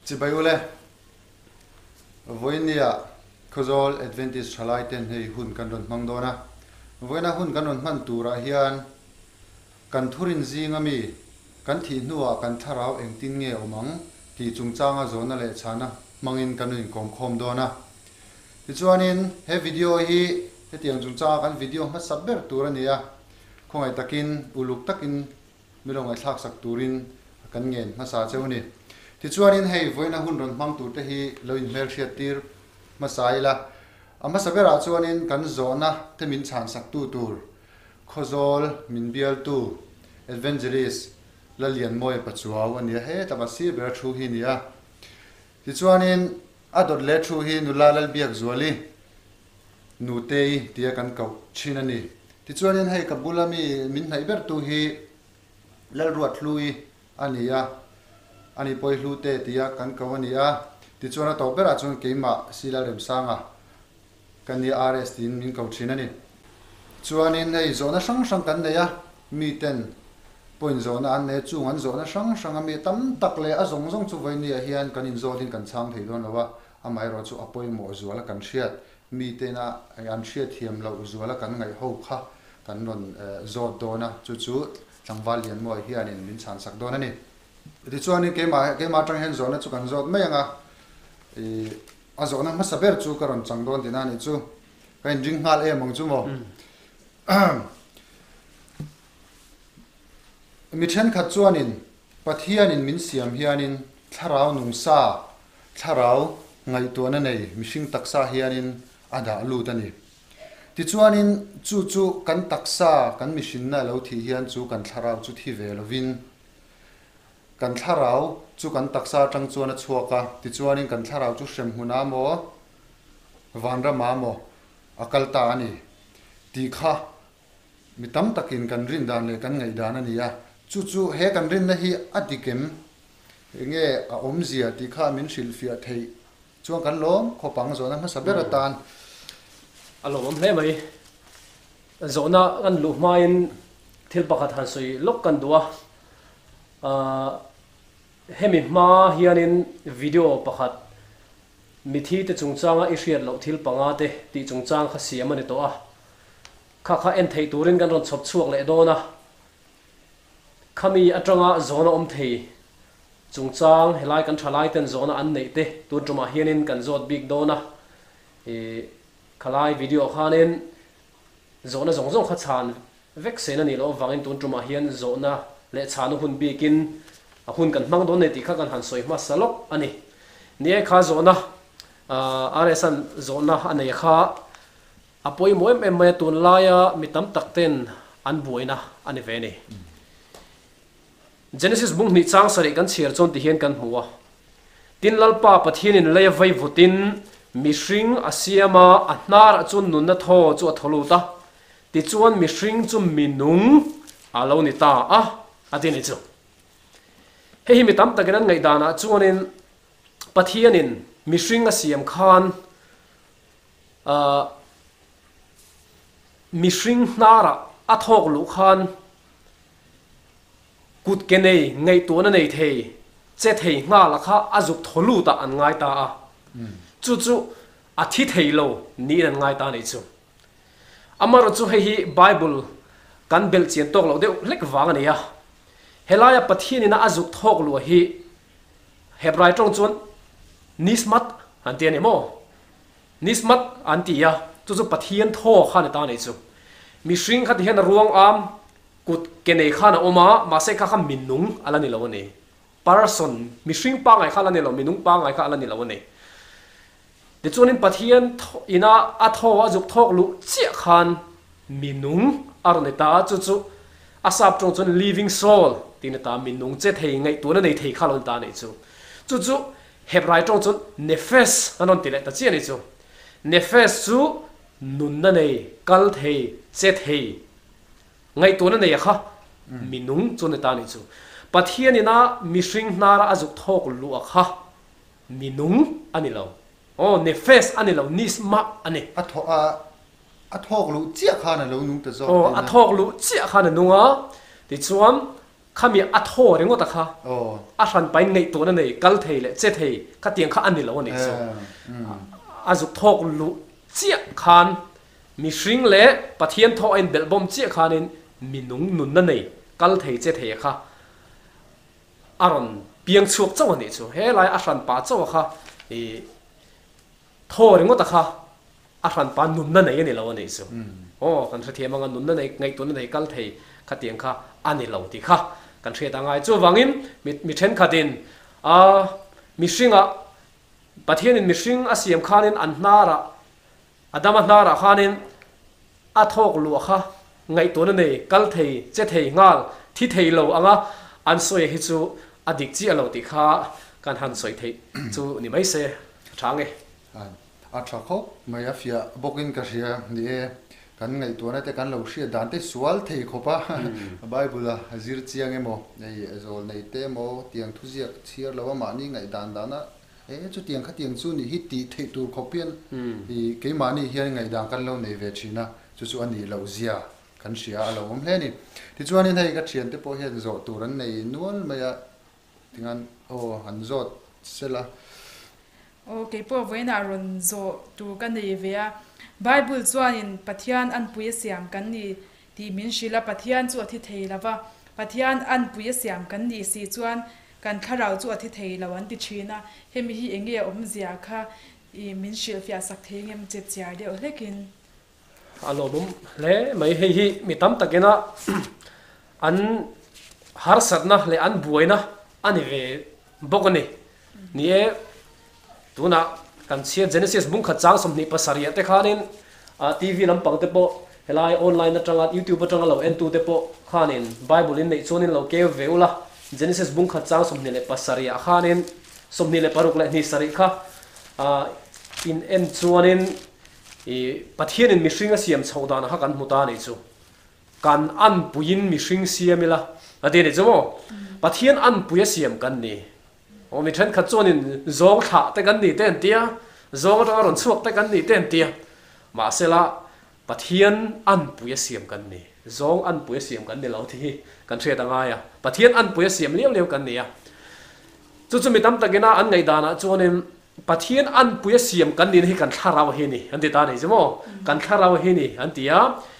Chibai ule, Vawinia Khawzawl Adventist thalai ten hei hun kan rawn hmang dawn a. Vawiina hun kan rawn hman turah hian kan thurin zinga mi kan thih hnuah kan thlarau engtin nge awm ang tih chungchanga zawhna leh chhana hmangin kan rawn inkawmkhawm dawn a. Tichuanin he video hi hetiang chungchanga kan video hmasa ber tur a ni a, khawngaih takin uluk takin Mi lo ngaihthlak sak turin kan ngen hmasa cheu a ni. Tichuanin hei vawiina hun rawn hmang turte hi lo inhmelhriat tir hmasa ila, a hmasa berah chuanin kan zawhna te min chhan saktu tur Khawzawl min bialtu Evangelist Lalianmawia Pachuau a ni a, heta va sir bera thu hi a ni a. Tichuanin a dawt leh thu hi nula Lalbiakzuali Nutei tia kan koh thin a ni. Tichuanin hei ka bula mi min hnaih bertu hi Lalruathlui a ni a, ani pawi Hlute tia kan koh a ni a. Tichuan a tawp berah chuan keimah Si Lalremsanga ka nia RS tiin min ko thin a ni. Chuanin hei zawhna hrang hrang kan nei a, miten point zawhna an nei a, chung an zawhna hrang hrang a mi tam tak leh a zawng zawng chu vawinia hian kan inzawtin kan chhang thei dawn lo a, Amaherawh chu a pawimawh zuala kan hriat, mitena an hriatthiam loh zuala kan ngaih ho kha kan rawn zawt dawn a, chu chu tlangval Lianmawia hianin min chhansak dawn a ni. Tichuanin keimah keimah atang hian zawhna chu kan zawt mai ang a, ih a zawhna hmasa ber chu ka rawn chang dawn tihna a nih chu, ka inring nghal em ang chu maw. Mi thenkhat chuanin Pathianin min siam hianin thlarau nungsa, thlarau ngaihtuahna nei mihring taksa hianin a dah lut a ni. Tichuanin chu chu kan taksa, kan mihrinna a lo thih hian chu kan thlarau chu thi ve lovin kan thlarau chu kan taksa atang chuan a chhuak a, tichuanin kan thlarau chu hremhmunah maw, vanramah maw a kal ta a ni tih kha Mi tam takin kan rin dan leh kan ngaih dan a ni a, chu chu he kan rinna hi a dik em? Enge a awmzia tih kha min hrilhfiah theih chuan kan lawm khawp ang zawhna hmasa ber atan. A lawmawm hle mai. Zawhna kan luh hmain thil pakhat han sawi lawk kan duh a. Hemi hma hianin video pakhat mithi te chungchanga i hriat loh thil panga te tih chungchang kha siam a ni tawh a. Kha kha en theih turin kan rawn chhawp chhuak leh dawn a, khami atanga zawhna awm thei chungchang helai kan thalai ten zawhna an neih te tun tumah hianin kan zawt bik dawn a, ih khalai video khanin zawhna zawng zawng kha chhan vek sen a nih loh avangin tun tumah hian zawhna leh chhana hun bikin a hun kan hmang dawn nei tih kha kan han sawi hmasa lawk a ni. Ni e kha zawhna RS-a'n zawhna a nei kha A pawimawh em em mai a, tunlaia mi tam tak ten an buaina a ni ve a ni. Genesis bung hnih chang sarih kan chhiar chuan ti hian kan hmu a, Tin Lalpa Pathianin lei a vei vutin mihring a siam a, a hnarah chuan nunna thaw chu a thaw lut a, tichuan mihring chu mi nung a lo ni ta a, a ti a ni chu. Hei hi mi tam takin an ngaihdanah chuanin Pathianin mihring a siam khan Ahh mihring hnarah a thawk luh khan kut ke nei, ngaihtuahna nei thei, che thei nghala kha a zuk thaw lut ah an ngai ta a. Chu chu a thi thei lo niin an ngai ta a nih chu. Amaherawhchu chu hei hi Bible kan belh chian tawk loh deuh hlek vang a ni a. Helaia Pathianina a zuk thawk luh hi Hebrai tawng chuan Nishmat an ti a ni maw? Nishmat an ti a, chu chu Pathian thaw kha ni ta a nih chu. Mihring kha ti hian a ruang am kut ke nei khan a awm a, mahse kha kha minung a la ni lo a ni. Person, mihring pangngai kha a la ni lo, minung pangngai kha a la ni lo a ni. Tichuanin Pathian ina a thaw a zuk thawk luh chiah khan minung a rawn ni ta a, chu chu a sap tawng chuan living soul tih a ni ta, minung che thei, ngaihtuahna nei thei kha a lo ni ta a nih chu. Chu chu Hebrai tawng chuan nefesh an rawn ti leh ta chiah a nih chu. Nefesh chu nunna nei, kal thei, che thei, ngaihtuahna nei a kha minung chu a ni ta a nih chu. Pathian ina mihring hnara a zuk thawk luh a kha minung a ni lo. Aw, nefesh a ni lo, nishma a ni. A thaw a, a thawk luh chiah khan a lo nung ta zawk tihna. Aw, a thawk luh chiah khan a nung a, tichuan. Khami a thaw ringawt a kha a hran pain ngaihtuahna nei kal thei leh che thei khatiang kha a ni lo a nih chu. A zuk thawk luh chiah khan mihring leh Pathian thaw a inbelhbawm chiah khanin minung nunna nei kal thei che thei a kha a rawn piang chhuak chauh a nih chu. He lai a hran pah chauh a kha ih thaw ringawt a kha A hranpa nunna nei a ni lo a nih chu. Aw, kan hrethiam anga nunna nei, ngaihtuahna nei kal thei khatiang kha a ni lo tih kha kan hriat a ngai. Chuvangin mi mi thenkhatin a mihringah Pathianin mihring a siam khanin an hnarah Adama hnarah khanin a thawk luah kha ngaihtuahna nei kal thei, che thei nghal, thi thei lo anga an sawi hi chu a dik chiah lo tih kha kan han sawi theih chu ni mai se a tha nge. A tha khawp mai, a fiah bawkin ka hria. Ni e, kan ngaihtuahna te kan lo hriat dan te sual thei khawp a, Bible a zir chiang emaw, hei zawl nei te emaw tiang thuziak chhiar lo a mahni ngaihdan dana e chutiang khatiang chu nih hi tih theih tur khawp hian i keimahni hian ngaihdan kan lo nei ve thin a, chu chu a nih loh zia kan hria a lo awm hle a ni. Tichuanin hei ka thiante pawh hian zawh tur an nei nual mai a, Tingan aw han zawt sela. Aw keipawh vawiinah rawn zawh tur ka nei ve a. Bible chuanin Pathian anpui a siam kan ni tih min hrilh a, Pathian chu a thi thei lo va, Pathian anpui a siam kan nih si chuan kan thlarau chu a thi thei lo an ti thin a, hemi hi enge a awmzia kha i min hrilhfiah sak thei ngem chep chiar deuh hlekin. A lawmawm hle mai. Hei hi mi tam takina an harsatna leh an buaina a ni ve bawk a ni. Ni e, tunah kan chhiat Genesis bungkhat chang 27 ah te khanin TV lampang te pawh helai online atanga YouTube atanga lo entu te pawh khanin Bible in neih chuanin lo keu ve ula Genesis bungkhat chang 27 ah khanin 26 leh hnih sarih kha in en chuanin I Pathianin mihring a siam chhoh danah kha kan hmu ta a nih chu. Kan anpuiin mihring siam ila a ti a nih chu maw? Pathian anpui a siam kan ni. Aw mi thenkhat chuanin zawng thlah te kan ni te an ti a, zawng atanga rawn chhuak te kan ni te an ti a. Mahsela Pathian anpui a siam kan ni. Zawng anpui a siam kan ni lo tih hi kan hriat a ngai a. Pathian anpui a siam liau liau kan ni a. Chu chu mi tam takina an ngaihdanah chuanin Pathian anpui a siam kan nihna hi kan thlarau hi a ni an ti ta a ni chu maw? Kan thlarau hi a ni an ti a,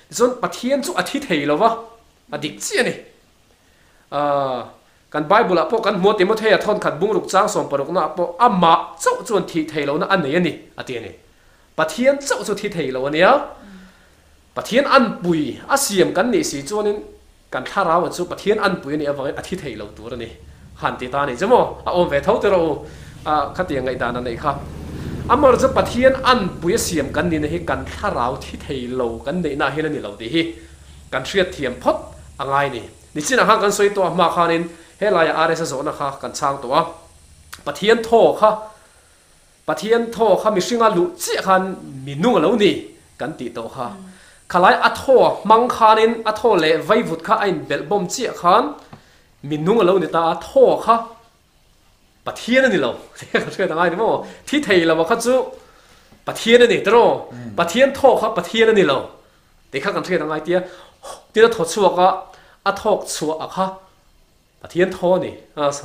tichuan Pathian chu a thi thei lo va, a dik chiah a ni. Aaa kan Bible ah pawh kan hmu a Timothea thawnkhat bungruk chang sawmparukna ah pawh amah chauh chuan thih thei lohna a nei a ni a ti a ni. Pathian chauh chu thi thei lo a nia. Pathian anpui a siam kan nih si chuanin kan thlarau chu Pathian anpui a nih avangin a thi thei lo tur a ni. Han ti ta a nih chu maw? A awm ve tho tiraw u? A khatiang ngaihdan a neih kha. Amaherawhchu chu Pathian anpui a siam kan nihna hi kan thlarau thi thei lo kan neihna hian a ni lo tih hi kan hriatthiam phawt a ngai a ni. Nichinah khan kan sawi tawh a, hma khanin helaiah RS a zawhna kha kan chhang tawh a. Pathian thaw kha Pathian thaw kha mihringa luh chiah khan mi nung a lo ni kan tih tawh kha. Khalai a thaw hmang khanin a thaw leh vaivut kha a inbelh bawm chiah khan mi nung a lo ni ta a, thaw kha Pathian a ni lo tih ka hriat a ngai ni maw? Thi thei lo a kha chu Pathian a ni tiraw? Pathian thaw kha Pathian a ni lo tih kha kan hriat a ngai tia tin a thaw chhuak a, a thawk chhuah a kha Pathian thaw a ni.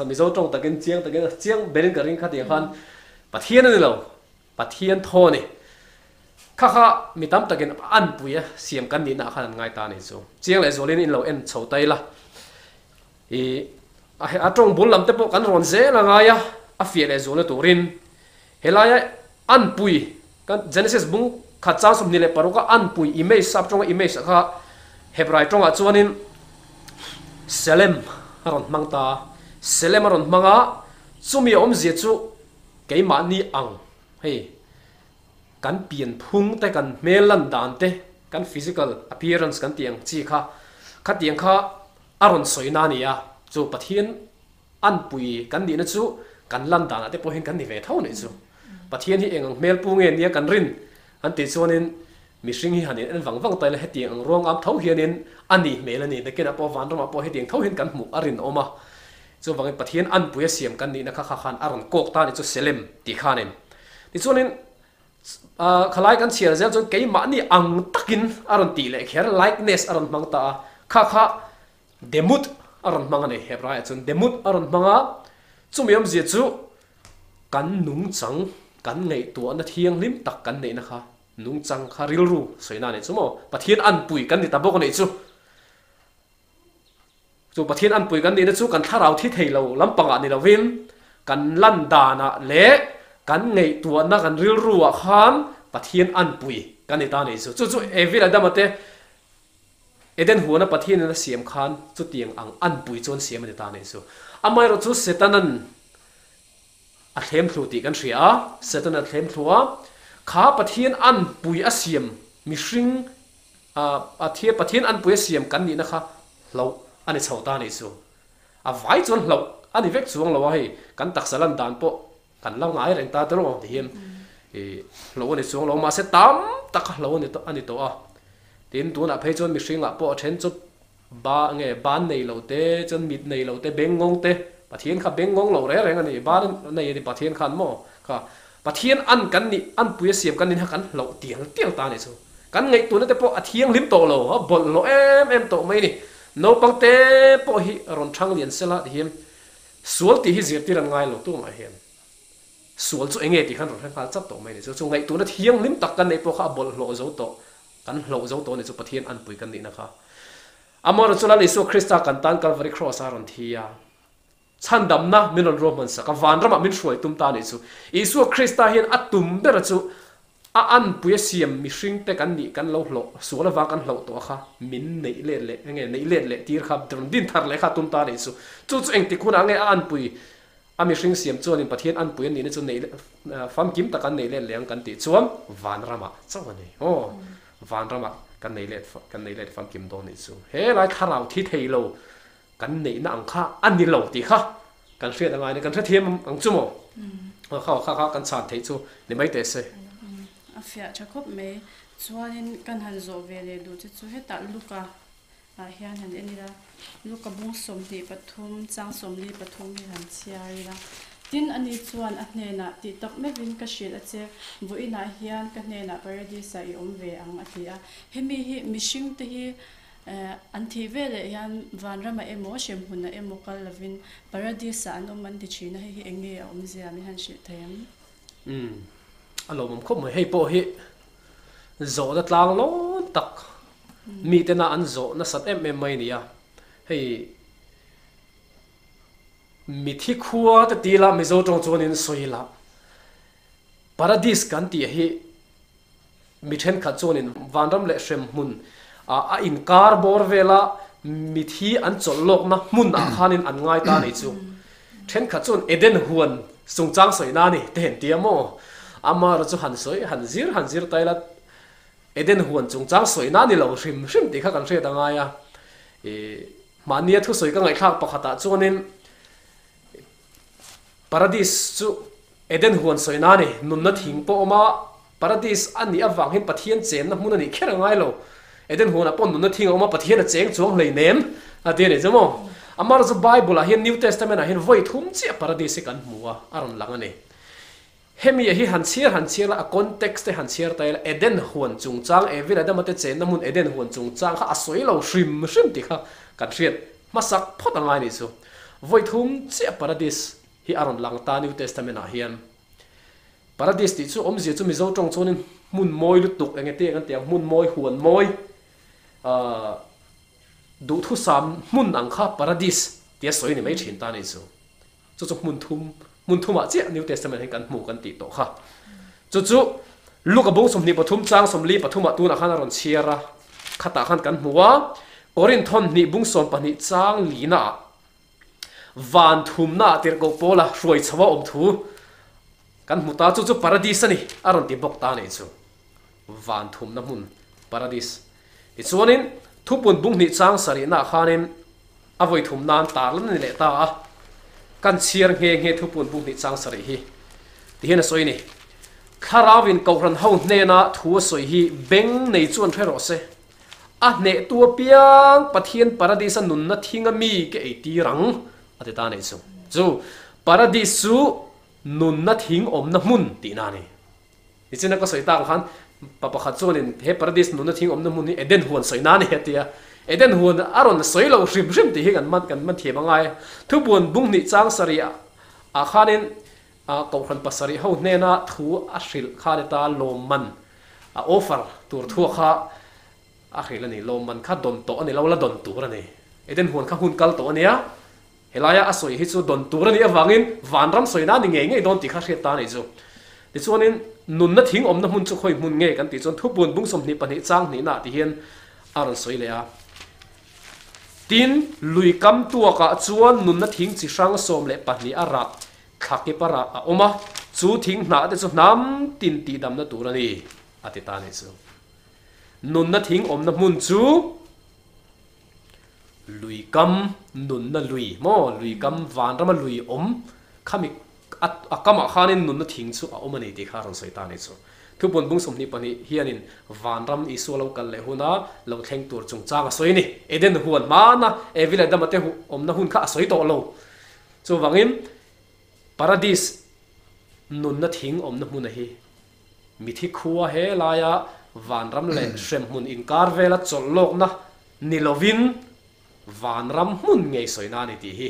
Mizo tawng takin chiang takin chiang berin ka ring kha tiang khan Pathian a ni lo, Pathian thaw a ni. Kha kha mi tam takin anpui a siam kan nihna ah khan an ngai ta a ni chu. Chiang leh zualin in lo en chho ta ila. I a tawng bul lam te pawh kan rawn zel a ngai a, a fiah leh zualna turin helaia anpui kan Genesis bung khat chang 26 a anpui image sap tawnga image ah kha Hebrai tawngah chuanin Selem a rawn hmang ta a, Selem a rawn hmang a, chumi a awmzia chu keimahni ang hei kan pian phung te kan hmel lan dan te kan physical appearance kan tih ang chi kha khatiang kha a rawn sawi na a ni a, chu Pathian Anpui kan nihna chu kan lan danah te pawhin kan ni ve tho nih chu. Pathian hi eng ang hmel pu nge nia kan rin an tih chuanin mihring hi han in en vang vang ta ila hetiang ang ruang am tho hianin a nih hmel a ni. Nakinah pawh vanramah pawh hetiang tho hian kan hmuh a rinawm a. Chuvangin Pathian anpui a siam kan nihna kha kha khan a rawn kawk ta nih chu Selem tih khanin. Tichuanin khalai kan chhiar zel chuan keimahni ang takin a rawn tih leh kher likeness a rawn hmang ta a. Kha kha Demut a rawn hmang a ni. Hebraiah chuan demut a rawn hmang a, chumi awmzia chu kan nungchang kan ngaihtuahna thianghlim tak kan neihna kha nungchang kha rilru sawina a nih chu maw? Pathian anpui kan ni ta bawk a nih chu. Chu Pathian anpui kan nihna chu kan thlarau thi thei lo lampangah ni lovin kan lan danah leh kan ngaihtuahna kan rilruah khan Pathian anpui kan ni ta a nih chu. Chu chu Evil Adama te Eden huana Pathianin a siam khan chutiang ang anpui chuan siam a ni ta a nih chu. Amaherawhchu Setanan a thlem thlu tih kan hria a, Setana thlem thlu a, kha Pathian anpui a siam mihring a thia Pathian anpui a siam kan nihna kha hlauh a ni chho ta a nih chu. A vai chuan hlauh a ni vek chuang lo a, hei kan taksa lan dan pawh kan la ngai reng ta tawh ti hian hlauh a ni chuang lo, mahse tam tak kha hlauh a ni tawh a. Tin, tunah phei chuan mihringah pawh a then chu Ba nge ban nei lo te, chuan mit nei lo te, beng ngawng te, Pathian kha beng ngawng lo reng reng a ni, ban nei a ni Pathian khan maw kha Pathian an kan nih, an pui a siam kan nih kha kan hlauh tial tial ta a nih chu. Kan ngaihtuahna te pawh a thianghlim tawh lo, a bawlhhlawh em em tawh mai a ni. Naupang te pawh hi rawn thang lian sela ti hian sual tih hi zirtir an ngai lo tumah hian sual chu enge tih khan rawn hre nghal chat tawh mai a ni. Chu chu ngaihtuahna thianghlim tak kan neih pawh kha a bawlhhlawh zo tawh. Kan hlauh zo tawh a ni chu Pathian anpui kan nihna kha. Amaherawhchu chu Lal Isua Krista kan tan Kalvari Kraws a rawn thi a, chhandamna min rawn ruahman sak a, vanramah min hruai tum ta a nih chu. Isua Krista hian a tum bera chu a anpui a siam mihringte kan nih kan lo hlawh sual avang kan hlauh tawh a kha min neih let leh enge neih let leh tir kha rawn din thar leh kha a tum ta a nih chu. Chu chu engtik hunah nge a anpui A mihring siam chuanin Pathian anpui a nihna chu neih famkim tak an neih let leh ang kan tih chuan vanramah chauh a ni. Aw, vanramah kan nei let kan nei let famkim dawn nih chu. He lai thlarau thi thei lo kan neihna ang kha a ni lo tih kha kan hriat a ngai a ni. Kan hrethiam ang chu maw? Kha kha kha kan chhan theih chu ni mai teh se. A fiah tha khawp mai. Chuanin kan han zawh ve leh duh che chu hetah Luka Ah hian han en ila, Luka bung 23 chang 43 hi han chhiar ila. Tin, ani chuan a hnenah, Tih tak meuhin ka hrilh a che, vawiinah hian ka hnenah Paradis-ah i awm ve ang, a ti a. Hemi hi mihringte hi an thih veleh hian vanramah emaw, hremhmunah emaw kal lovin Paradis-ah an awm an ti thin a, hei hi eng nge a awmzia min han hrilh thei ang? Umm, a lawmawm khawp mai. Hei pawh hi zawhna tlang lawn tak Mitena an zawh nasat em em mai a ni a, hei mithi khua te ti ila Mizo tawng chuanin sawi ila Paradis kan tih hi mi thenkhat chuanin vanram leh hrem hmun a inkar bawr vela mithi an chawlh lawkna hmun ah khanin an ngai ta a nih chu. Thenkhat chuan Eden huan chungchang sawina a ni te han ti a maw? Amaherawhchu chu han sawi han zir han zir ta ila Eden huan chungchang sawina a ni lo hrim hrim tih kha kan hriat a ngai a. Ih, mahnia thusawi ka ngaihthlak pakhatah chuanin Paradis chu Eden huan sawina a ni, nunna thing pawh a awm a, Paradis a nih avang hian Pathian chenna hmun a nih kher a ngai lo. Eden huanah pawh nunna thing a awm a, Pathian a cheng chuang hleinem a ti a ni chu maw. Amaherawhchu Bible-ah hian New Testament-ah hian vawi thum chiah Paradis hi kan hmu a, a rawn lang a ni. Hemi a hi han chhiar han chhiar la, a context te han chhiar ta ila, Eden huan chungchang, Evil Adama te chenna hmun Eden huan chungchang kha a sawi lo hrim hrim tih kha kan hriat hmasak phawt a ngai nih chu. Vawi thum chiah Paradis hi a rawn lang ta New Testament ah hian. Paradis tih chu awmzia chu Mizo tawng chuanin hmun mawi lutuk enge te kan ti ang, hmun mawi, huan mawi, ahh duhthusam hmun ang kha Paradis tia sawi ni mai thin ta nih chu. Chu chu hmun thum, hmun thumah chiah New Testament hian kan hmu kan tih tawh kha. Chu chu Luka bung 23 chang 43 ah tunah khan a rawn chhiar a, khatah khan kan hmu a, Korinth thawn hnih bung 12 chang lina ah van thumna ah tirhkoh Paula hruai chho a awm thu kan hmu ta, chu chu paradis a ni a rawn ti bawk ta a nih chu. Van thumna hmun paradis. Tichuanin thupun bung hnih chang sarihna ah khanin A vawi thum nan tar lan a ni leh ta a, kan chhiar nghe nghe thupun bung hnih chang sarih hi ti hian a sawi a ni. Thlarauin Kohhran ho hnena thu a sawi hi beng nei chuan hre rawh se. A hnehtu apiang Pathian Paradis-a nunna thinga mi ke ei tir ang a ti ta a nih chu. Chu Paradis chu nunna thing awmna hmun tihna a ni. Nichina ka sawi tak khan pa pakhat chuanin he Paradis nunna thing awmna hmun hi Eden huan sawi na a ni a ti a. Eden huan a rawn sawi lo hrim hrim tih hi kan man kan man thiam a ngai. Thupuan bung hnih chang sarih ah khanin kohhran pasarih ho hnena thu a hrilh khan heta lawmman a offer tur thu kha a hrilh a ni. Lawmman kha dawn tawh a ni lo, la dawn tur a ni. Eden huan kha hun kal tawh a nia. Helaia a sawi hi chu dawn tur a nih avangin vanram sawi na ni ngei ngei dawn tih kha hriat ta a nih chu. Tichuanin nunna thing awmna hmun chu khawi hmun nge kan tih chuan thupun bung 22 chang hnihna ah ti hian a rawn sawi leh a. Tin, lui kam tuakah chuan nunna thing chi hrang 12 a rah thla kip a rah a awm a, chu thing hnah te chu hnam tin tihdamna tur a ni a ti ta a nih chu. Nunna thing awmna hmun chu. Lui kam nunna lui maw? Lui kam vanrama lui awm khami a kamah khanin nunna thing chu a awm a ni tih kha a rawn sawi ta a ni chu. Thupun bung 22 hianin vanram Isua lo kal leh huna lo thleng tur chungchang a sawi a ni. Eden huan hmana Evi leh Adama te awmna hun kha a sawi tawh lo. Chuvangin Paradis nunna thing awmna hmuna hi Mithi khua he laia vanram leh hremhmun inkar vela chawlh lawkna ni lovin vanram hmun ngei sawina a ni tih hi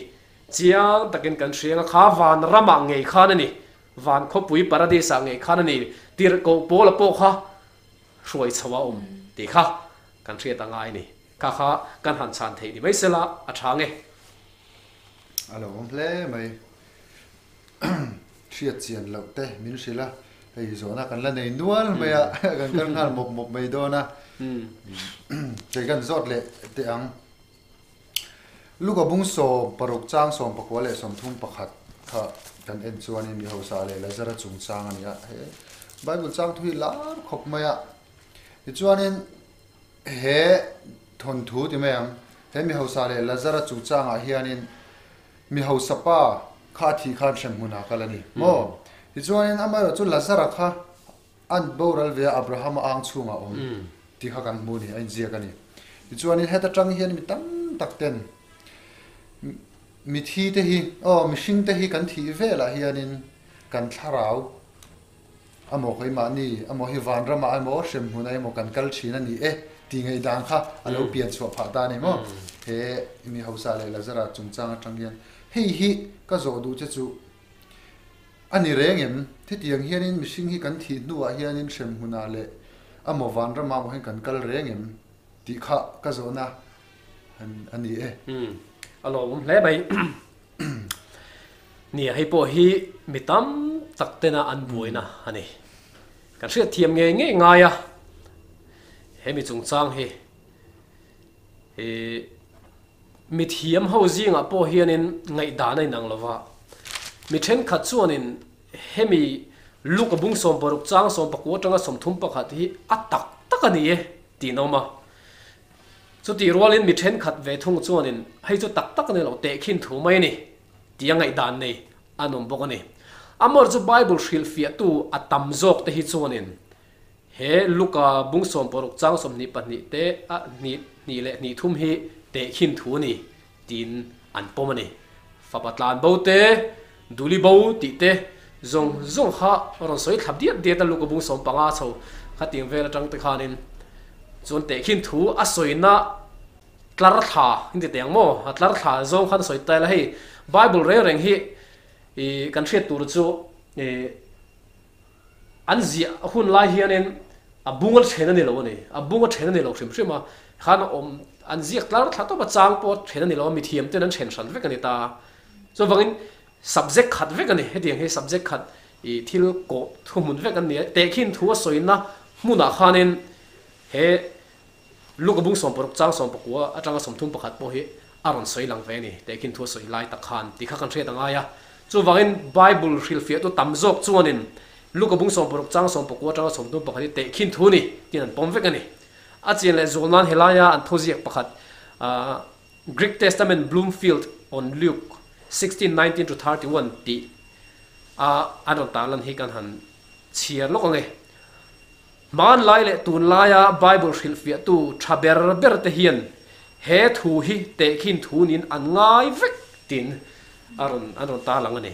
chiang takin kan hriang a, kha vanramah ngei khan a ni, van khawpui paradis-ah ngei khan a ni, tirhkoh pawla pawh kha hruai chho a awm tih kha kan hriat a ngai a ni. Kha kha kan han chhan theih ni mai sela a tha nge. A lo awm hle mai. Hriat chian loh te min hrilh a, hei zawhna kan la nei nual mai a, kan kal nghal mawp mawp mai dawn a, kei kan zawt leh teh ang. Luka bung 16 chang 19 leh 31 kha kan en chuanin mi hausa leh Lazara chungchang a ni a, he Bible chang thu hi lar khawp mai a, tichuanin he thawnthu ti mai ang, he mi hausa leh Lazara chungchangah hianin Mi hausa pa kha a thih khan hrem hmunah kal a ni maw? Tichuanin amaherawh chu Lazara kha an boral ve a, Abrahama ang chhungah a awm tih kha kan hmu a ni, a inziak a ni. Tichuanin heta tang hian mi tam tak ten mithi te hi, aw mihring te hi kan thih velah hianin kan thlarau Amaw keimahni, amaw hi vanramah emaw hrem hmunah emaw kan kal thin a ni e tih ngaihdan kha a lo pian chhuah phah ta a ni maw? He mi hausa leh Lazara chungchang atang hian hei hi ka zawh duh che chu a ni reng em? Hetiang hianin mihring hi kan thih hnuah hianin hrem hmunah leh amaw vanramah emaw hian kan kal reng em tih kha ka zawhna a ni e. A lawmawm hle mai. Nia, hei pawh hi mi tam tak tena an buaina a ni. Kan hriat thiam ngei ngei ngai a, he mi chungchang hi ih mi thiam ho zingah pawh hianin ngaihdan a inang lo va. Mi thenkhat chuanin hemi Luka bung 60 chang 19 atanga 31 hi a tak tak a ni e tih an awm a. Chutih rualin mi thenkhat ve thung chuanin hei chu tak tak a ni lo, tehkhin thu mai a ni tih a ngaihdan nei an awm bawk a ni. Amor chu Bible hrilhfiahtu a tam zawk te hi chuanin he Luka bung 60 chang 22 te a hnih hnih leh hnih thum hi tehkhin thu a ni tiin an pawm a ni. Fapa tlan bo te, duli bo tih te zawng zawng kha rawn sawi thlap diat diat a Luka bung 15 chho kha ting vel atang te khanin chuan tehkhin thu a sawina tlar thla in ti teh ang maw? A tlar thla zawng khan a sawi ta ila hei Bible reng reng hi ih kan hriat tur chu ih an ziah hun lai hianin a bung a then a ni lo a ni, a bung a then a ni lo hrim hrim a, khan a awm an ziak tlar thla tawp a chang pawh a then a ni lo a, mithiam ten an then hran vek a ni ta. Chuvangin subject khat vek a ni, hetiang hi subject khat ih thil kawh thuhmun vek an ni a, tehkhin thu a sawina hmunah khanin he Luka bung 60 chang 19 atanga 31 pawh hi a rawn sawi lang ve a ni, tehkhin thu a sawi lai tak khan tih kha kan hriat a ngai a. Chuvangin Bible hrilhfiahtu tam zawk chuanin Luka bung 60 chang 19 atanga 31 hi tehkhin thu a ni tiin an pawm vek a ni. A chian leh zual nan helaia an thuziak pakhat Greek Testament Bloomfield on Luke 16:19 to 31 tih a an rawn tarlan hi kan han chhiar lawk ang e. Hmanlai leh tunlaia Bible hrilhfiahtu tha ber ber te hian he thu hi tehkhin thu niin an ngai vek tiin a rawn an rawn tarlang a ni.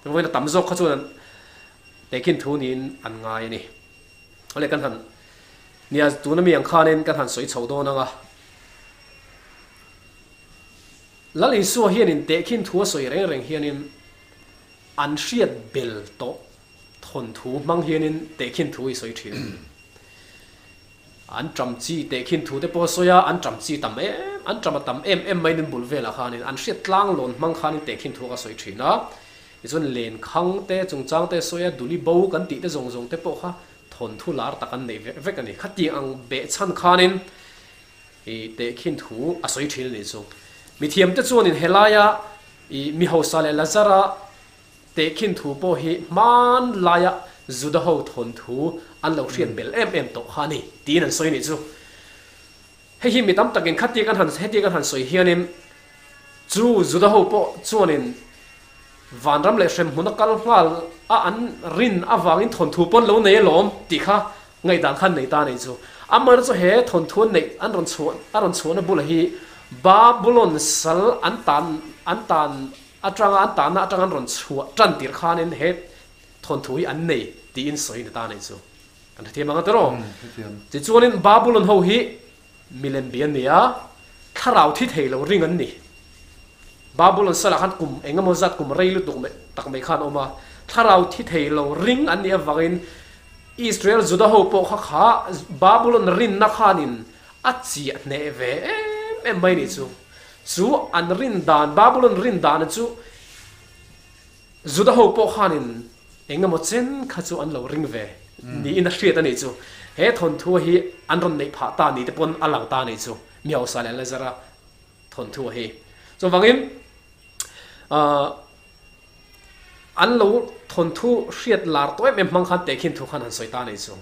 Vawiin a tam zawk kha chuan an tehkhin thu niin an ngai a ni. Awle kan han nia tuna mi ang khanin kan han sawi chho dawn ang a. Lal Isua hianin tehkhin thu a sawi reng reng hianin an hriat bel tawh thawnthu hmang hianin tehkhin thu i sawi thin a ni. An ṭam chi tehkhin thu te pawh a sawi a, an ṭam chi tam em, an ṭam a tam em em mai nin bul velah khanin an hriat tlang lawn hmang khanin tehkhin thu a ka sawi thin a. Tichuan lenkhang te chungchang te a sawi a, duli bo kan tih te zawng zawng te pawh kha thawnthu lar tak an nei vek vek a ni. Khatiang ang behchhan khanin I tehkhin thu a sawi thin a nih chu. Mithiamte chuanin helaia i mi hausa leh Lazara tehkhin thu pawh hi hmanlaia Juda ho thawnthu an lo hriat bel em em tawh kha a ni tiin an sawi a nih chu. Hei hi mi tam takin khatia kan han hetia kan han sawi hianin chu Juda ho pawh chuanin vanram leh hremhmun a kal nghal a an rin avangin thawnthu pawn lo nei alawm tih kha Ngaihdan khan nei ta nei chu. Amaherawhchu chu he thawnthu an neih an rawn chhuah a rawn chhuahna bulah hi Babulon sal an tan an tan atanga an tanna atanga an rawn chhuah tan tir khanin he thawnthu hi an nei tiin sawi ni ta nei chu. Kan hrethiam ang a tiraw? Tichuanin Babulon ho hi milem bi an ni a, thlarau thi thei lo ring an ni. Babulon salah khan kum engemaw zat kum rei lutuk tak mai khan a awm a, thlarau thi thei lo ring an nih avangin Israel Juda ho pawh kha kha Babulon rinna khanin a chiah hneh ve em em mai nih chu. Chu an rin dan, Babulon rin dan chu Juda ho pawh khanin engemaw chen kha chu an lo ring ve niin a hriat a nih chu. He thawnthu hi an rawn neih phah ta ni te pawn a lang ta nih chu mi hausa leh Lazara thawnthu hi. Chuvangin ahh. An lo thawnthu hriat lar tawh em em hmang khan tehkhin thu khan han sawi ta a nih chu.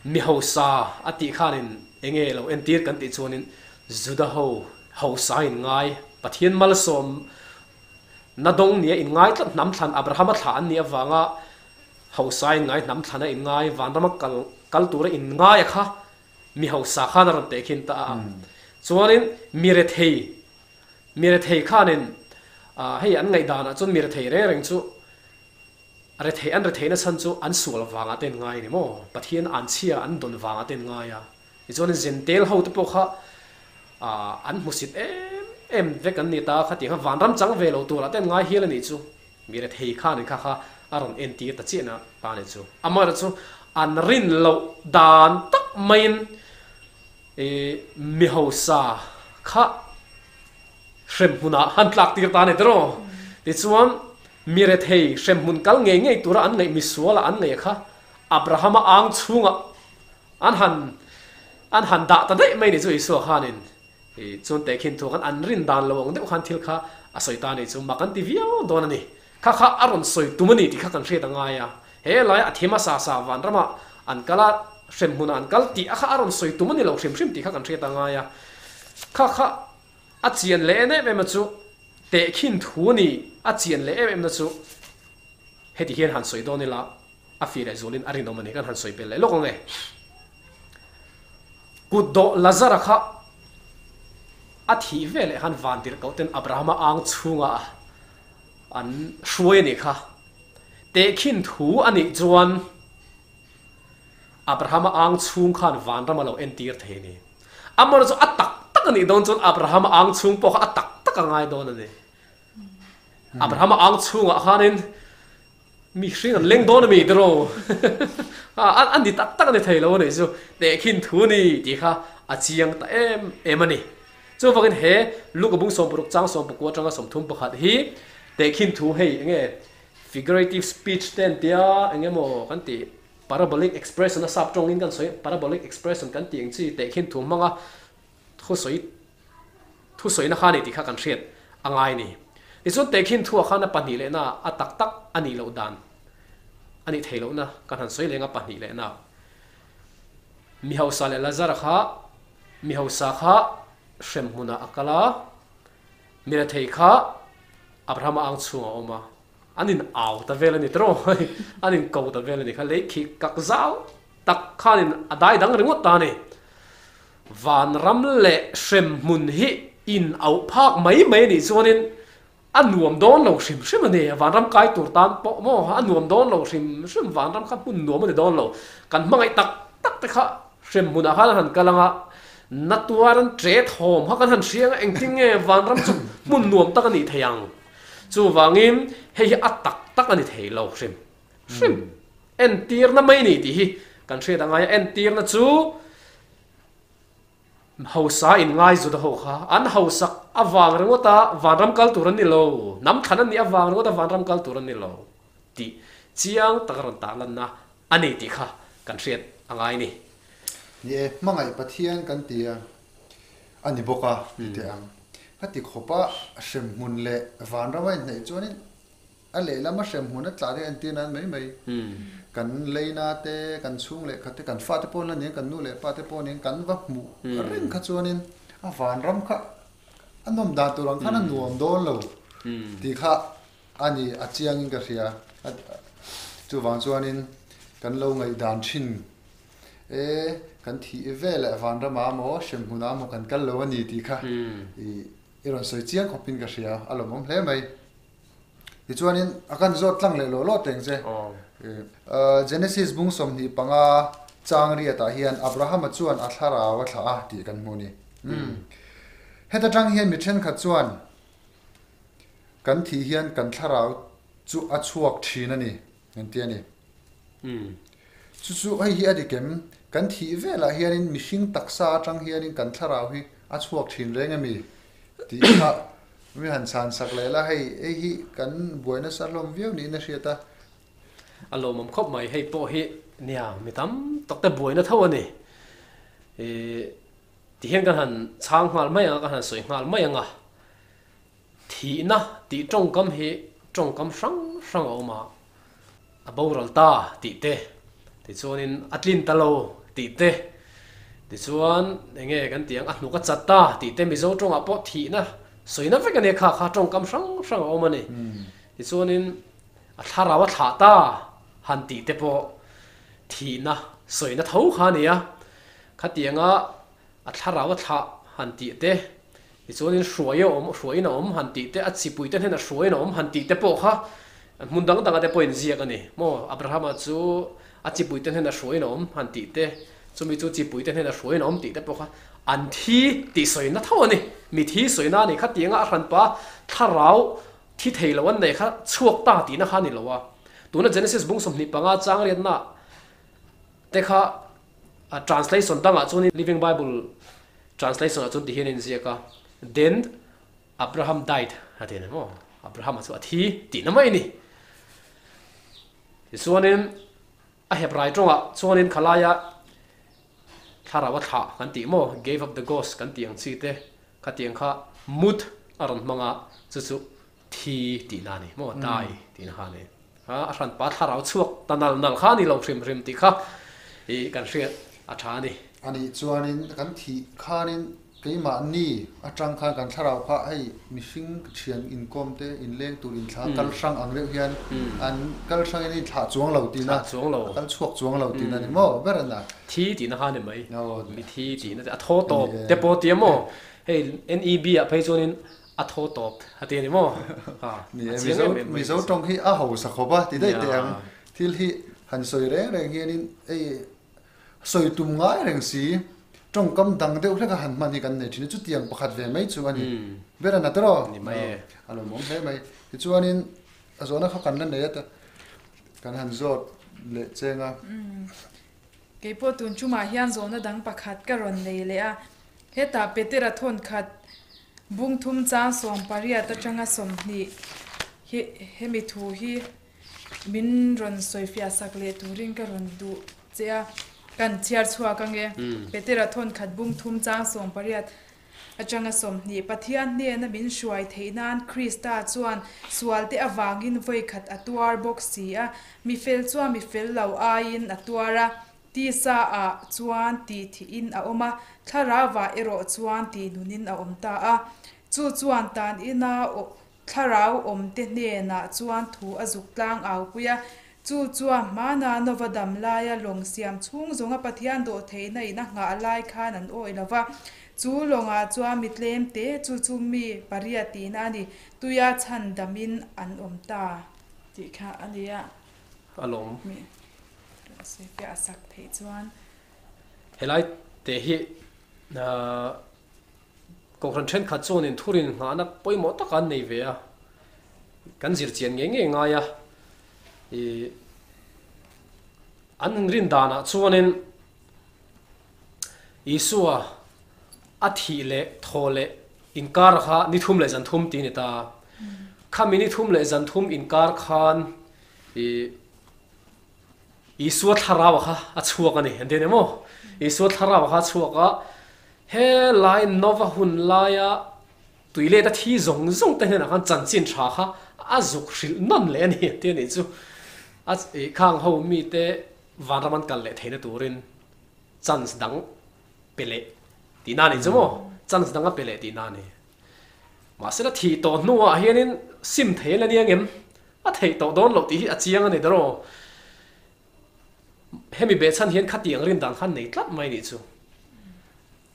Mi hausa a tih khanin enge lo entir kan tih chuanin Juda ho hausa in ngai, Pathian malsawm na dawng nia in ngai tlat hnam thlan Abrahama thlah an nih avanga hausa in ngai hnam thlana in ngai vanrama kal kal tura in ngai a kha mi hausa khan a rawn tehkhin ta a. Chuanin mi rethei Mi rethei khanin hei an ngaihdanah chuan mi rethei reng reng chu rethei an retheihna chhan chu an sual vangah te an ngai a ni maw? Pathian an chhia an dawn vangah te an ngai a. Tichuan Zentel ho te pawh kha an hmusit em em vek an ni ta khatiang kha vanram chang ve lo turah te an ngai hial a nih chu. Mi rethei khanin kha kha a rawn entir ta chiahna ta a nih chu. Amaherawhchu chu an rin loh dan tak maiin Mi hausa kha hremhmunah han tlak tir ta a ni tiraw? Tichuan, mi rethei hremhmun kal ngei ngei tura an ngaih misuala an ngaih kha Abrahama ang chhungah an han an han dah ta daih mai ni chu Isua khanin chuan tehkhin thu khan an rin dan lo ang deuh khan thil kha a sawi ta a ni chu mak an ti viau dawn a ni. Kha kha a rawn sawi tum a ni tih kha kan hriat a ngai a. He laia a thim a sa sa vanramah an kal a, hremhmunah an kal tih a kha a rawn sawi tum a ni lo hrim hrim tih kha kan hriat a ngai a. Kha kha a chian leh em em em a chu tehkhin thu a ni, a chian leh em em na chu heti hian han sawi dawn ila a fih leh zualin a rinawm a ni kan han sawi belh leh lawk ang e. Kut dawh Lazara kha a thih ve leh khan vantirhkoh ten Abrahama ang chhungah an hruai a nih kha. Tehkhin thu a nih chuan Abrahama ang chhung khan vanram a lo entir thei a ni. Amaherawhchu a tak tak a nih dawn chuan Abrahama ang chhung pawh kha a tak tak a ngai dawn a ni. Abrahama ang chhungah khanin mihring an leng dawn a mi tiraw? A ni tak tak a ni thei lo a nih chu. Tehkhin thu a ni tih kha a chiang ta em em a ni. Chuvangin he Luka bung 60 chang 19 atanga 31 hi tehkhin thu hei enge figurative speech te an tia eng emaw kan tih parabolic expression a sap tawngin kan sawi parabolic expression kan tih ang chi tehkhin thu hmanga thusawi thusawina kha a ni tih kha kan hriat a ngai a ni. Tichuan tehkhin thuah khan a pahnih lehna a tak tak a nih loh dan a nih theih lohna kan han sawi leng a pahnih lehna mi hausa leh Lazara kha Mi hausa kha hremhmunah a kal a, mi rethei kha Abrahama ang chhungah a awm a, an in au ta vel a ni tiraw, an in ko ta vel a ni kha, lei khi kak zau tak khanin a dai dang ringawt ta a ni. Vanram leh hremhmun hi in auh phak mai mai a nih chuanin a nuam dawn lo hrim hrim a ni, vanram kai tur tan pawh maw a nuam dawn lo hrim hrim, vanram kha hmun nuam a ni dawn lo, kan hmangaih tak tak te kha hrem hmunah khan a han kal ang a, Na tuar an ṭe thawm kha kan han hria ang a, engtin nge vanram chu hmun nuam tak a nih thei ang? Chuvangin hei hi a tak tak a ni thei lo hrim hrim. Entirna mai a ni tih hi kan hriat a ngai a, entirna chu hausa inngaizut a ho kha an hausak avang ringawta vanram kal tur an ni lo, hnam thlan an nih avang ringawta vanram kal tur an ni lo tih chiang taka rawn tarlanna a ni tih kha kan hriat a ngai ni. Ni e, hmangaih Pathian kan ti a, a ni bawk a ti teh ang. Ka ti khawp a, hremhmun leh vanram a inhnaih chuanin a lehlama hremhmun a tla te entir nan mai mai. Kan leina te, kan chhung leh khat te, kan fate pawh la nen, kan nu leh pa te pawh nen kan va hmuh reng kha chuanin a vanram kha a nawm dan tur ang khan a nuam dawn lo tih kha A ni, a chiangin ka hria. Chuvang chuanin kan lo ngaihdan thin e, kan thih ve leh vanramah maw, hremhmunah maw kan kal lo a ni tih kha i rawn sawi chiang khawpin ka hria, a lawmawm hle mai. Tichuanin a kan zawt tlang leh lawh lawh teng che. Genesis bung 25 chang riatah hian Abrahama chuan a thlarau a thlah a tih kan hmu a ni. Heta tang hian mi thenkhat chuan Kan thih hian kan thlarau chu a chhuak thin a ni, an ti a ni. Chu chu hei hi a dik em? Kan thih velah hianin mihring taksa atang hianin kan thlarau hi a chhuak thin reng a mi? Tih kha mi han chhan sak leh la, hei hei hi kan buai nasa hlawm viau niin a hriat a. A lawmawm khawp mai, hei pawh hi nia mi tam tak te buaina tho a ni. Ih tihian kan han chhang nghal mai ang a, kan han sawi nghal mai ang a. Thihna tih tawngkam hi tawngkam hrang hrang a awm a, a boral ta tih te, tichuanin a tlin ta lo tih te, tichuan eng nge kan tih ang a hnuk a chat ta tih te Mizo tawngah pawh thihna sawina vek a nia kha kha tawngkam hrang hrang a awm a ni. Tichuanin a thlarau a thlah ta han tih te pawh thihna sawina tho kha a ni a, khatianga A thlarau a thlah han tih te, tichuanin hruai a awm, hruaiin a awm han tih te, a chipuite hnenah hruaiin a awm han tih te pawh kha hmun dang dangah te pawhin ziak a ni. Maw Abrahama chu a chipuite hnenah hruaiin a awm han tih te, chumi chu chipuite hnenah hruaiin a awm tih te pawh kha an thi tih sawina tho a ni. Mi thi sawina a ni kha tianga a hranpa thlarau thi thei lo an nei kha chhuak ta tihna kha a ni lo a. Tuna Genesis bung 25 chang riatna te kha A translation dangah chuan Living Bible translation ah chuan ti hian a inziak a, Then Abraham died a ti a ni maw? Abraham-a chu a thi tihna mai a ni. Tichuanin a Hebrai tawngah chuanin khalaia thlarau a thlah kan tih maw, gave up the ghost kan tih ang chi te khatiang kha mut a rawn hmang a, chu chu thi tihna a ni maw, die tihna kha a ni. A hranpa thlarau chhuak ta nal nal kha a ni lo hrim hrim tih kha i kan hriat a tha a ni. A nih chuanin kan thih khanin keimahni atang khan kan thlarau kha hei mihring thian inkawm te inleng tur inthla kal hrang ang deuh hian an kal hrangin an inthlah chuang lo tihna, a kal chhuak chuang lo tihna a ni maw ber a na. Thi tihna kha a ni mai, mi thi tihna te a thaw tawp te pawh tia maw hei NEB ah phei chuanin A thaw tawp a ti a ni maw? Ni e, Mizo, Mizo tawng hi a hausa khawp a ti daih teh ang. Thil hi han sawi reng reng hianin hei sawi tum ngai reng si, tawngkam dang deuh hleka han hman hi kan nei thin a, chutiang pakhat ve mai chu a ni. Ber a na tawh? Ni mai e. A lawmawm hle mai. Tichuanin a zawhna kha kan la nei a ta, kan han zawt leh cheng a. Keipawh tun tumah hian zawhna dang pakhat ka rawn nei leh a, hetah Petera thawn khat bung thum chang 80 atanga 20 hi hemi thu hi min rawn sawifiah sak leh turin ka rawn duh che a, kan chhiar chhuak ange. Petera thawn khat bung thum chang 80 atanga 20 Pathian hnena min hruai theih nan Krista chuan sualte avangin vawi khat a tuar bawk si a, mi fel chuan mi fel lo aiin a tuar a, tisa ah chuan tih thihin a awm a, thlarauah erawh chuan tih nunin a awm ta a. Chu chuan tan ina Thlarau awmte hnenah chuan thu a zuk tlang au pui a, chu chuan hmana Nova dam laia lawng siam chhung zawnga Pathian dawh theihna in a nghah lai khan an awih lo va. Chu lawngah chuan mi tlem te chu chu mi pariat tihna a ni, tuia chhan damin an awm ta tih kha a ni a. A lawm. Mi sawifiah a sak theih chuan. Helai te hi. Kohhran thenkhat chuanin thurin nghahna pawimawh tak an nei ve a, kan zir chian ngei ngei ngai a. Ih an rin danah chuanin Isua a thih leh thaw leh inkar kha ni thum leh zan thum tih a ni ta. Khami ni thum leh zan thum inkar khan ih Isua thlarau kha a chhuak a ni, an ti a ni maw? Isua thlarau kha a chhuak a, he lai Nova hun laia tui let a thi zawng zawng te hnenah khan chanchin tha kha a zuk hrilh nawn leh a ni, an ti a nih chu. A khang ho mite vanram an kal leh theihna turin chance dang pe leh tihna a nih chu maw? Chance dang a pe leh tihna a ni. Mahse la thih tawh hnuah hianin sim thei a la nia ngem? A theih tawh dawn loh tih hi a chiang a ni dawr aw. Hemi behchhan hian khatiang rin dan khan nei tlat mai nih chu.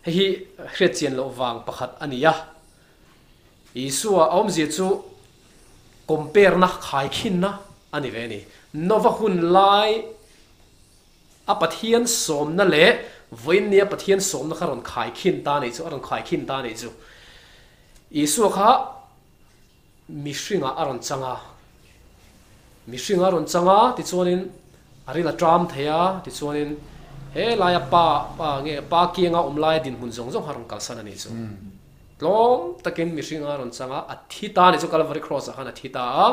Hei hi hriat chian loh vang pakhat a ni a. Isua awmzia chu compare na, khaikhinna a ni ve a ni. Nova hun lai a Pathian sawmna leh vawiinnia Pathian sawmna kha rawn khaikhin ta nih chu, a rawn khaikhin ta nih chu. Isua kha mihringah a rawn chang a, mihringah a rawn chang a, tichuanin a ril a ṭam thei a, tichuanin he laia pa pa nge pa kianga awm laia dinhmun zawng zawng kha a rawn kalsan a nih chu. Tlawm takin mihringah a rawn chang a, a thi ta a nih chu Calvary Cross ah khan a thi ta a,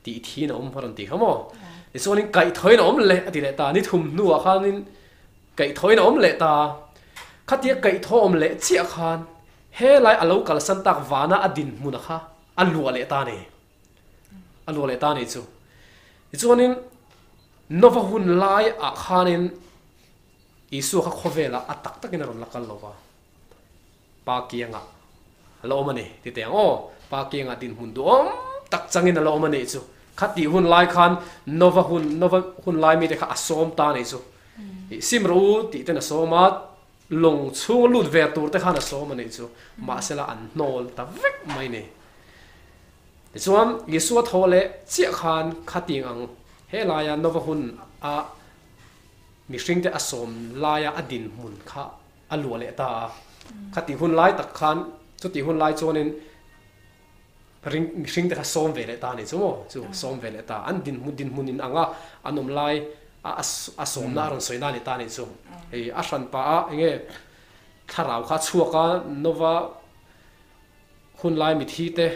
tih thin a awm a rawn ti kha maw. Tichuanin kaihthawin a awm leh a ti leh ta, ni thum hnuah khanin kaihthawin a awm leh ta, khatia kaihthawh awm leh chiah khan He lai a lo kalsan tak vana a dinhmun a kha a luah leh ta ni. A luah leh ta ni chu. Tichuanin Nova hun lai ah khanin Isua kha khawvelah a tak takin a rawn la kal lo va. Pa kiangah a la awm a ni ti teh ang aw. Pa kiangah dinhmun duhawm tak changin a la awm a nih chu. Kha tih hun lai khan Nova hun Nova hun lai mite kha a sawm ta ni chu. Sim rawh u tih ten a sawm a. Lawng chhunga lut ve tur te khan a sawm a nih chu, mahsela an hnawl ta vek mai ni. Tichuan, Isua thaw leh chiah khan khating ang he laia Nova hun a mihring te a sawm laia a dinhmun kha a luah leh ta a. Khatih hun lai tak khan, chutih hun lai chuanin ring mihring te kha sawm ve leh ta a nih chu maw? Chu sawm ve leh ta. An dinhmun dinhmun in anga an awm lai a a sawmna a rawn sawi na a ni ta a nih chu. Hei a hran pah a enge thlarau kha a chhuak a nova hun lai mithi te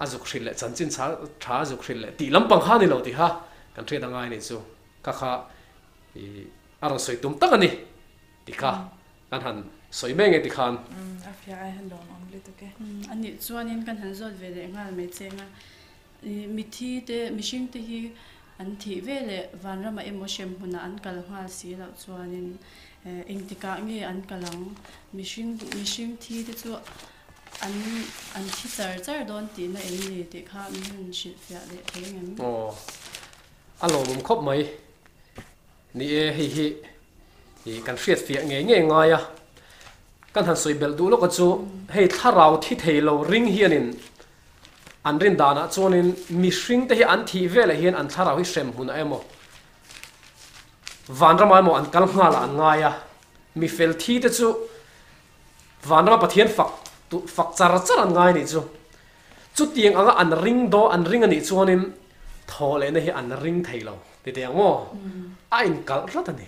a zuk hrilh leh chanchin tha tha a zuk hrilh leh tih lampang kha a ni lo tih kha kan hriat a ngai a nih chu. Kha kha ih a rawn sawi tum tak a ni. Ti kha kan han sawi mai nge ti khan. A fiah ai han lawm awm lutuk e. A nih chuanin kan han zawt ve leh nghal mai cheng a, mithi te mihring te hi an thih ve leh vanramah emaw hrem hmunah an kal nghal si loh chuanin engtikah nge an kal ang? Mihring mihring thi te chu an an thi char char dawn tihna em ni tih kha min han hrilhfiah leh thei ngem? Aw, a lawmawm khawp mai. Ni e, hei hi ih kan hriat fiah ngei ngei ngai a, kan han sawi belh duh lawk a chu hei thlarau thi thei lo ring hianin an rin danah chuanin mihring te hi an thih velah hian an thlarau hi hrem hmunah emaw vanramah emaw an kal nghalah an ngai a, mi fel thi te chu vanrama Pathian fak fak char char an ngai nih chu. Chutiang anga an ring daw an ring anih chuanin thaw lehna hi an ring thei lo ti teh ang aw. A inkalh hrat a ni.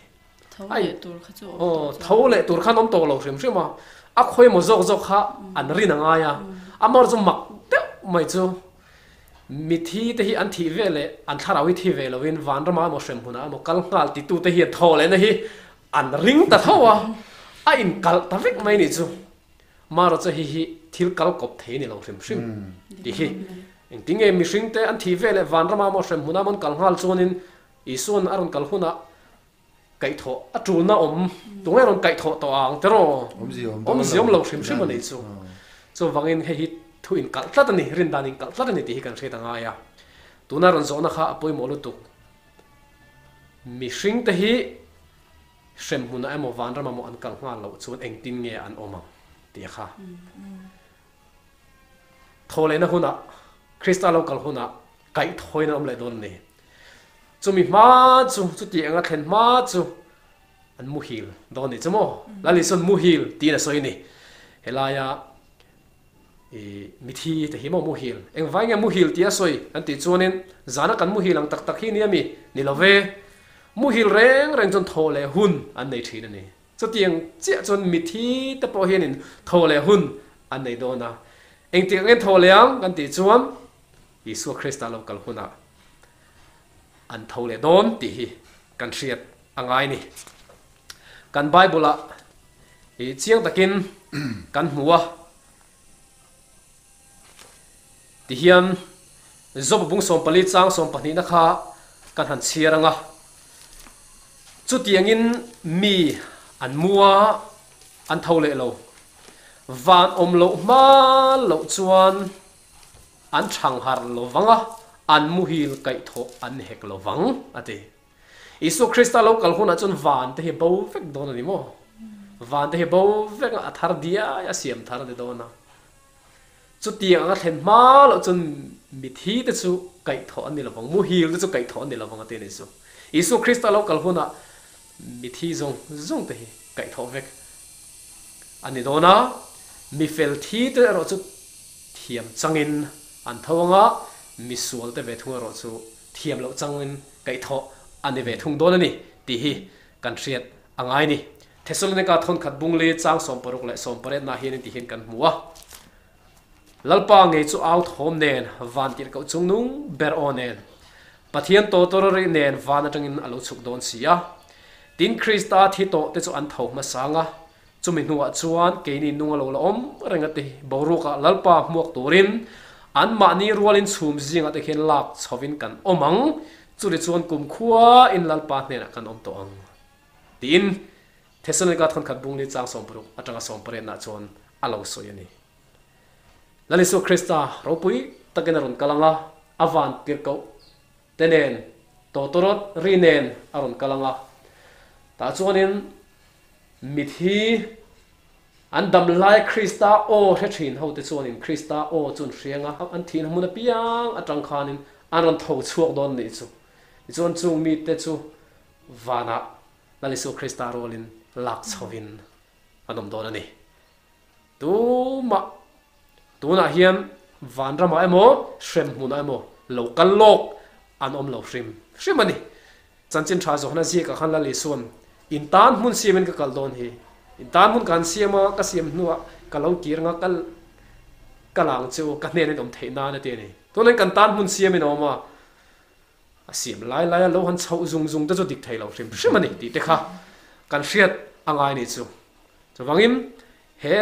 Tho leh tur kha chu awm tawh chuan. Tho leh tur khan awm tawh lo hrim hrim a. A khawi emaw zawk zawk kha an rin a ngai a. Amaherawhchu chu mak deuh mai chu mithi te hi an thih ve leh an thlarau hi thi ve lovin vanrama emaw hremhmunah emaw kal nghal titute hian thaw lehna hi an ring ta tho a. A inkalh ta vek mai nih chu. Marawh hi hi thil kal kawp thei a ni lo hrim hrim tih hi engtin nge mihring te an thih ve leh vanrama maw hrem hmuna maw an kal nghal chuanin Isua'n a rawn kal hunah kaihthawh a tulna awm tunge rawn kaihthawh tawh ang te raw awmzia awm lo hrim hrim a nih chu. Chuvangin hei hi thu inkalh tlat a ni, rindan inkalh tlat a ni tih hi kan hriat a ngai a. Tuna rawn zawhna kha a pawimawh lutuk. Mihring te hi Hrem hmunah emaw vanram emaw an kal nghal loh chuan engtin nge an awm ang tih kha. Thaw lehna hunah, Krista lo kal hunah kaihthawin an awm leh dawn a ni. Chumi hma chu, chuti anga thlen hma chu. An muhil dawn nih chu maw? Lal Isuan muhil tiin a sawi a ni. Helaia i mithi te hi maw muhil? Engvai nge muhil tia sawi kan tih chuanin zana kan muhil ang tak tak hi nia mi? Ni lo ve. Muhil reng reng chuan thaw leh hun an nei thin a ni. Chutiang chiah chuan mithi te pawh hianin thaw leh hun an nei dawn a. Engtik angin thaw leh ang kan tih chuan Isua Krista lo kal hunah an tho leh dawn tih hi kan hriat a ngai ni. Kan Bible-ah i chiang takin kan hmu a, tihian Job bung 14 chang 12 na kha kan han chhiar ang a. Chutiangin mi an mu a, an tho leh lo. Van awm loh hma loh chuan an chhang harh lo vang a, an muhil kaihthawh an hek lo vang, a ti. Isua Krista lo kal hunah chuan van te hi bo vek dawn a ni maw? Van te hi bo vek a, a thar diai a, siam thar a ni dawn a. Chutiang anga thlen hma loh chuan mithi te chu kaihthawh an ni lo vang, muhil te chu kaihthawh an ni lo vang a ti a ni chu. Isua Krista lo kal hunah mithi zawng zawng te hi kaihthawh vek a ni dawn a, mi fel thi te erawh chu thiam changin an tho ang a, misual te ve thung erawh chu thiam loh changin kaihthawh a ni ve thung dawn a ni tih hi kan hriat a ngai ni. Thesalonika thawnkhat bungli chang 60 leh 18 nah hianin ti hian kan hmu a, Lalpa ngei chu au thawm nen van tirhkoh chungnung ber aw nen, Pathian tawtawr rih nen van atangin a lo chhuk dawn si a. Tin Krista thi tawh te chu an tho hmasang a, Chumi hnuah chuan keini nung a lo la awm reng a ti. Boruakah Lalpa hmuak turin anmahni rualin chhum zingah te khian lak chhovin kan awm ang, churi chuan kumkhua in Lalpa hnenah kan awm tawh ang. Tiin Thessalonika thawnkhat bungli chang 60 atanga 18 nah chuan a lo sawi a ni. Lal Isua Krista ropui takin a rawn kal ang a, a van tirhkoh te nen tawtawrawt ri nen a rawn kal ang a, tah chuanin Mithi an dam lai Krista aw hre thin hote chuanin Krista aw chu an hriang a, an thihna hmun apiang atang khanin an rawn tho chhuak dawn nih chu. Tichuan chung mite chu vanah Lal Isua Krista rualin lak chhovin an awm dawn a ni. Tumah tunah hian vanramah emaw hremhmunah emaw lo kal lawk an awm lo hrim hrim a ni. Chanchin tha zawhna ziakah khan Lal Isuan, In tan hmun siamin ka kal dawn hi. In tan hmun ka han siam a, ka siam hnuah ka lo kir anga kal ka la ang che u, ka hnen in awm theih nan a ti a ni. Tunah kan tan hmun siamin a awm a, a siam lai laia lo han chhoh zung zung te chu dik thei lo hrim hrim a ni tih te kha kan hriat a ngai ni chu. Chuvangin he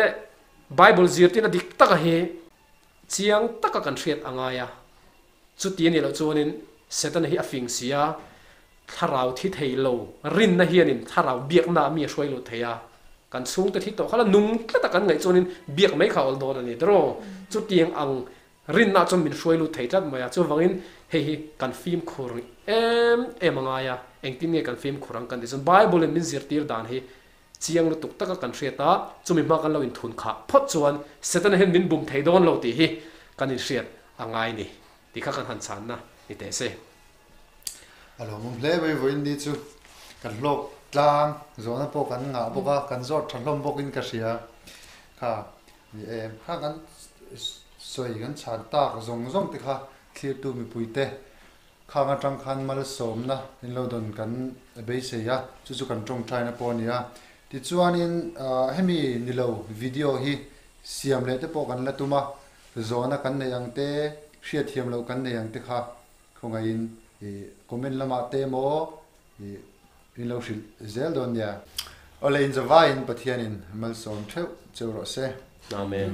Bible zirtirna dik taka hi chiang taka kan hriat a ngai a. Chuti a nih loh chuanin Setana hi a fing si a, thlarau thi thei lo rinna hianin thlarau biaknaah mi a hruai lut thei a, kan chhungte thi tawh kha la nung tlata kan ngaih chuanin biak mai kha a awl dawn a ni tiraw? Chutiang ang rinnaah chuan min hruai lut thei tlat mai a, chuvangin hei hi kan fimkhur em em a ngai a, engtin nge kan fimkhur ang kan tih chuan Bible-in min zirtir dan hi chiang lutuk taka kan hriat a, chumi hma kan lo inthun khah phawt chuan Setana hian min bum thei dawn lo tih hi kan inhriat a ngai ni tih kha kan han chhanna ni teh se. A lo mum hle mai vawiin ni chu kan hlawk tlang zawhna pawh kan ngah bawk a, kan zawt tha hlawm bawkin ka hria kha ni em kha kan sawi kan chhan tak zawng zawng te kha thlirtu mipui te Khang atang khan malsawmna in lo dawn kan beisei a, chu chu kan tawngtaina pawh a ni a. Tichuanin hemi ni lo video hi siam leh te pawh kan la tum a, zawhna kan nei ang te, hriatthiam loh kan nei ang te kha khawngaihin comment lamah te emaw in lo hrilh zel dawn nia. Awle inzavaiin Pathianin malsawm theuh cheu rawh se. Amen.